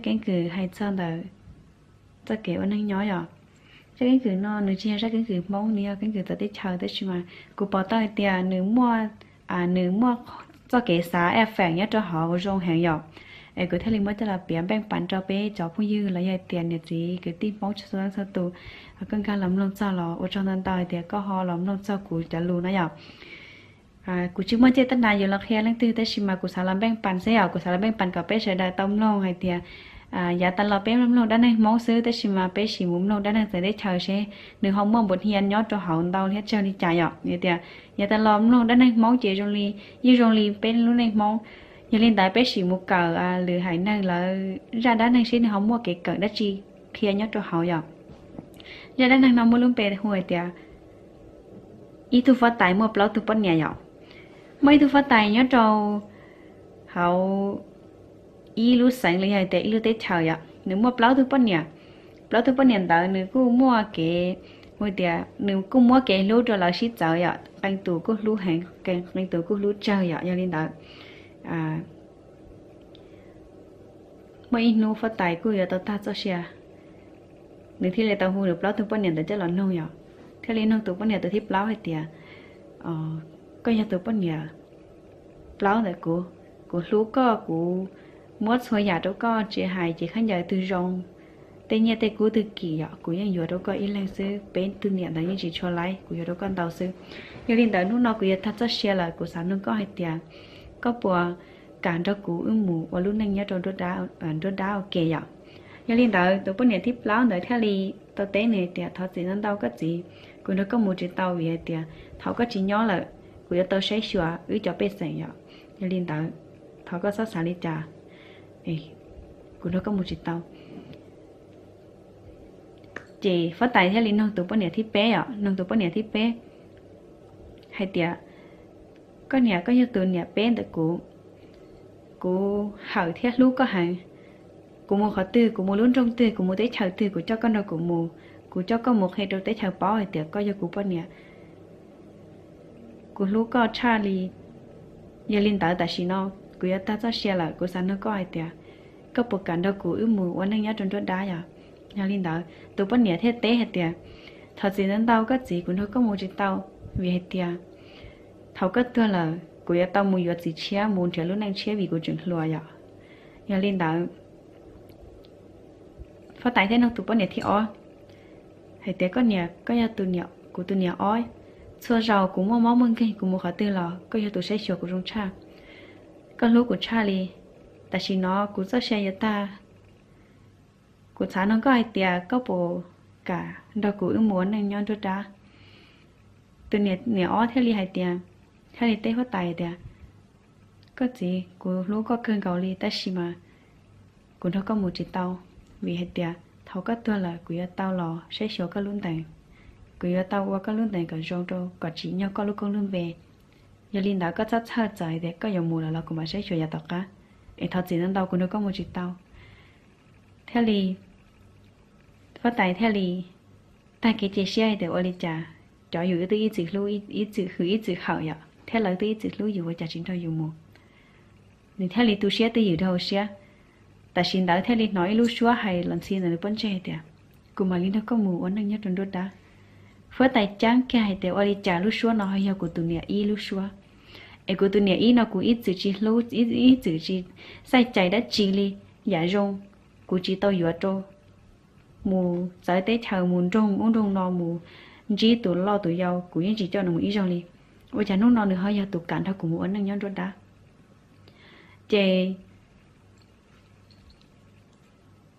keeb kwm hais txog ntawm txoj kev ua neej nyob yom. Zaj keeb kwm no nws tsis yog zaj keeb kwm Hmoob, nws yog keeb kwm txawv teb chaws, tab sis mas kuv pom tau hais tias nws muaj, nws muaj txoj kev xav eb feem nyob rau hauv zoo heev yom. Es kuv thiaj li muab coj los piav npeej pas rau peb cov phooj ywg los yog hais tias niam txiv kwv tij Hmoob txhua leej txhua tus, koj nkag los mloog txog los ua tsaug ntau ntau hais tias koj ho los mloog txog kuv cov lus no yom. Kuv tsis muaj caj tab nas yuav los qhia leej twg, tab sis mas kuv xav los npeej pas xwb yom, kuv xav los npeej pas kom peb sawv daws tau mloog hais tias yav tas los peb mloog dab neeg Hmoob xwb, tab sis mas peb sim mus mloog dab neeg txawv teb chaws seb nws ho muaj npaum hia nyob rau hauv ntau thiab tsawg li cas yom. Tias yav tas los mloog dab neeg Hmoob ces zoo li, yeej zoo li peb lub neej Hmoob. Yog li ntawd peb sim mus kawm lwm haiv neeg lawv zaj dab neeg seb nws ho muaj kev kawm dab tsi qhia nyob rau hauv yom. Zaj dab neeg no muaj lub npe hu hais tias ib tug huab tais muaj plaub tug poj niam yom. Muaj ib tug huab tais nyob rau hauv ib lub xeev los yog hais tias ib lub teb chaws yom, nws muaj plaub tug poj niam. Plaub tug poj niam ntawd nws kuj muaj kev, hu tias nws kuj muab kev hlub rau lawv sib txawv yom, qee tus kuj hlub heev, qee tus kuj hlub tsawg yom. Yog li ntawd muaj ib hnub huab tais kuj yuav tau tag txoj sia, nws thiaj li tau hu nws plaub tug poj niam ntawd coj los nug yom. Thiaj li nug tus poj niam tus thib plaub hais tias, koj yog tus poj niam plaub ntawm kuv, kuv hlub koj, kuv muab txhua yam rau koj, tsis hais cev khaub ncaws twg zoo, tej nyiaj tej kub twg kim yom, kuv yeej yuav rau koj ib leeg xwb, peb tug niam ntawd yeej tsis tshua laib, kuv yuav rau koj ntau xwb. Yog li ntawd hnub no kuv yuav tag txoj sia lawm, kuv xav nug koj hais tias koj puas kam nrog kuv wb mus ua lub neej nyob rau nruab dab ua ke yom. Yog li ntawd tus poj niam thib plaub ntawd thiaj li tau teb nws tias, thov txim ntau ntau koj txiv, kuv nrog koj mus tsis tau vim hais tias thaum koj tsis nyob lawm, kuv yuav tau saib xyuas wb cov pej xeem yom. Yog li ntawd thov koj txhob xav li cas, kuv nrog koj mus tsis tau. Ces huab tais thiaj li nug tus poj niam thib peb os, nug tus poj niam thib peb hais tias, koj niam, koj yog tus niam peb ntawm kuv, kuv hawm thiab hlub koj heev. Kuv mus qhov twg, kuv mus lub nroog twg, kuv mus teb chaws twg, kuv coj koj nrog kuv mus, kuv coj koj mus qhia rau teb chaws paub hais tias koj yog kuv poj niam. Kuv hlub koj tshaj li. Yog li ntawd tam sim no kuv yuav tag txoj sia lawm, kuv xav nug koj hais tias koj puas kam nrog kuv wb mus ua neej nyob rau nruab dab yom? Yog li ntawd tus poj niam thiaj teb hais tias, thov txim ntau ntau koj txiv, kuv nrog koj mus tsis tau, vim hais tias thaum koj tuag lawm kuv yuav tau mus yuav txiv tshiab, mus nrhiav lub neej tshiab vim kuv tseem hluas yom. Yog li ntawd huab tais thiaj nug tus poj niam thib ob hais tias, koj niam, koj yog kuv tus niam ob, txhua zaus kuv muaj mob muaj nkeeg kuv mus qhov twg los koj yog tus saib xyuas kuv zoo tshaj, koj hlub kuv tshaj li. Tam sim no kuv txoj sia yuav tag, kuv xav nug koj hais tias koj puas kam nrog kuv wb mus ua neej nyob nruab dab? Tus niam ob thiaj li hais tias, thiaj li teb huab tais tias, koj txiv, kuv hlub koj kawg nkaus li tab sis mas kuv nrog koj mus tsis tau, vim hais tias thaum koj tuag lawm kuv yuav tau los saib xyuas koj lub ntees, kuv yuav tau ua koj lub ntees kom zoo rau kom tsim nyog koj lub koob lub npe. Yog li ntawd koj txhob txhawj, txawm hais tias koj yuav mus lawm los kuv mam saib xyuas yav tom qab, es thov txim ntau ntau kuv nrog koj mus tsis tau. Thiaj li huab tais thiaj li tag kev cia siab hais tias ua li cas cov yus twb ib txwm hlub, ib txwm hwm ib txwm hawm yom, thiab lawv twb ib txwm hlub yus ua cas tsis nrog yus mus. Nws thiaj li tu siab twj ywm rau hauv siab. Tam sim ntawd thiaj li hnov ib lub suab hais los ntxhi ntawm nws pob ntseg hais tias, kuv mam li nrog koj mus ua neej nyob rau nruab dab. Huab tais ceeb kiag hais tias ua li cas lub suab no ho yog kuv tus niam ib lub suab, es kuv tus niam ib no kuv ib txwm tsis hlub, ib txwm tsis xav cai dab tsi li. Yam zoo kuv tsis tau yuav rau, mus txawv teb chaws, mus nroog ub nroog no, mus ntsib tus loj tus yau, kuv yeej tsis coj nws mus ib zaug li. Ua cas hnub no nws ho yog tus kam nrog kuv mus ua neej nyob nruab dab? Ces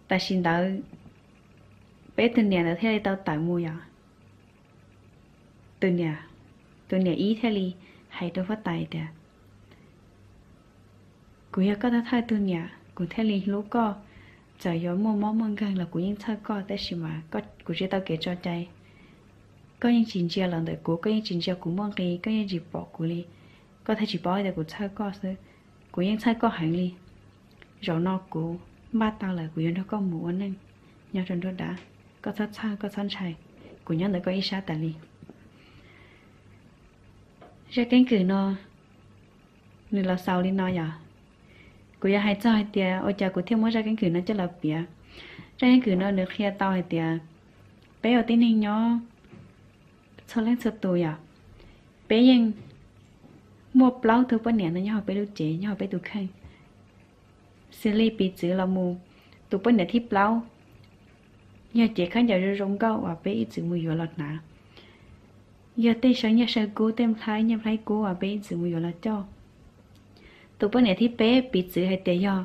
tam sim ntawd peb tus niam ntawd thiaj li tau tawm mus yom. Tus niam, tus niam ib thiaj li hais rau huab tais tias, kuv yog koj thawj thawj tug niam, kuv thiaj li hlub koj. Txawm yuav muaj mob muaj nkeeg los kuv yeej txhawj koj, tab sis mas kuv tsis tau kev tso cai. Koj yeej tsis ntsia los ntawm kuv, koj yeej tsis ntsia kuv muaj nqis, koj yeej tsis pom kuv li. Koj thiaj tsis paub tias kuv txhawj koj xwb. Kuv yeej txhawj koj heev li. Zaum no kuv npaj tau lawm, kuv yuav nrog koj mus ua neej nyob rau nruab dab. Koj txhob txhawj, koj txhob ntshai, kuv nyob ntawm koj ib sab tas li. Zaj keeb kwm no nws los xaus li no yog, Kuv yuav hais txog hais tias ua cas kuv thiaj muab zaj keeb kwm no coj los piav. Zaj keeb kwm no nws qhia tau hais tias peb ua tib neeg nyob txhua leej txhua tus yom, peb yeej muaj plaub tug poj niam no nyob hauv peb lub cev, nyob hauv peb tus kheej. Xws li piv txwv los mus, tus poj niam thib plaub yog cev khaub ncaws zoo zoo nkauj uas peb ib txwm mus yuav los hnav, yog tej saw nyiaj saw kub, tej nplhaib nyiaj nplhaib kub uas peb ib txwm mus yuav los coj. Tus poj niam thib peb piv txwv hais tias yog,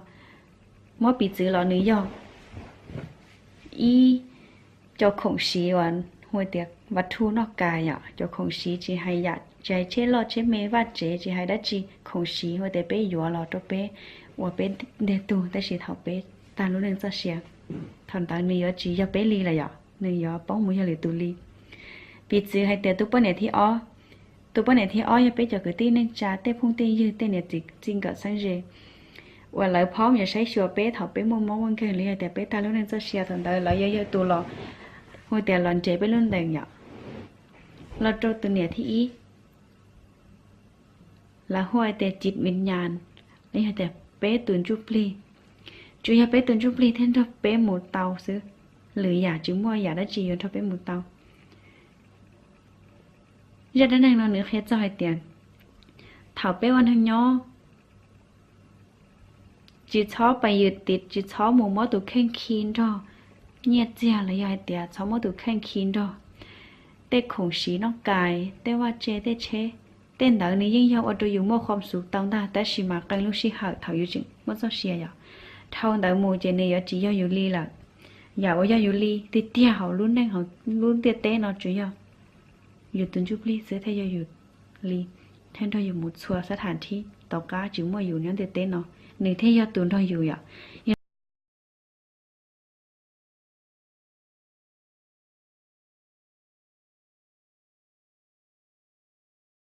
muab piv txwv los nws yog ib co khoom siv uas hu tias vaj thu noj kas yom, cov khoom siv tsis hais yam, tsis hais tsheb loj tsheb me, vaj tsev, tsis hais dab tsi, khoom siv hu tias peb yuav los rau peb ua peb ntiag tug, tab sis thaum peb tag lub neej txoj sia, thaum ntawd nws yuav tsis yog peb li lawm yom, nws yuav poob mus yog lwm tus li. Piv txwv hais tias tus poj niam thib ob, tus poj niam thib ob yog peb cov kwv tij neej tsa, tej phooj tej ywg, tej niam txiv txij nkawm xeeb ze uas lawv phob yuav saib xyuas peb thaum peb muaj mob muaj nkeeg los yog tias peb tag lub neej txoj sia, thaum ntawd lawv yuav yog tus los hu tias los nres peb lub ntees yom, los rau tus niam thib ib. Lawv hu tias cit vim nyas, los yog tias peb tus ntsuj plig. Tsuas yog peb tus ntsuj plig thiaj nrog peb mus tau xwb, lwm yam tsis muaj yam dab tsi yuav nrog peb mus tau. Zaj dab neeg no nws qhia txog hais tias thaum peb ua neeg nyob, tsis txhob pais yws tis, tsis txhob mus muab tus kheej khi nrog nyiaj txiag los yog hais tias txhob muab tus kheej khi nrog tej khoom siv noj kais, tej vaj tse, tej tsheb. Tej ntawd nws yeej yog ua rau yus muaj khuam xuv tau ntag, tab sis mas qee lub sij hawm thaum yus tseem muaj txoj sia yom, dhau ntawd mus ces nws yuav tsis yog yus li lawm. Yam uas yog yus li tiag tiag hauv lub neej hauv lub ntiaj teb no tsuas yog yus tus ntsuj plig xwb thiaj yog yus li, thiaj nrog yus mus txhua sab tham thib, tom qab tsis muaj yus nyob ntiaj teb no, nws thiaj yog tus nrog yus yom.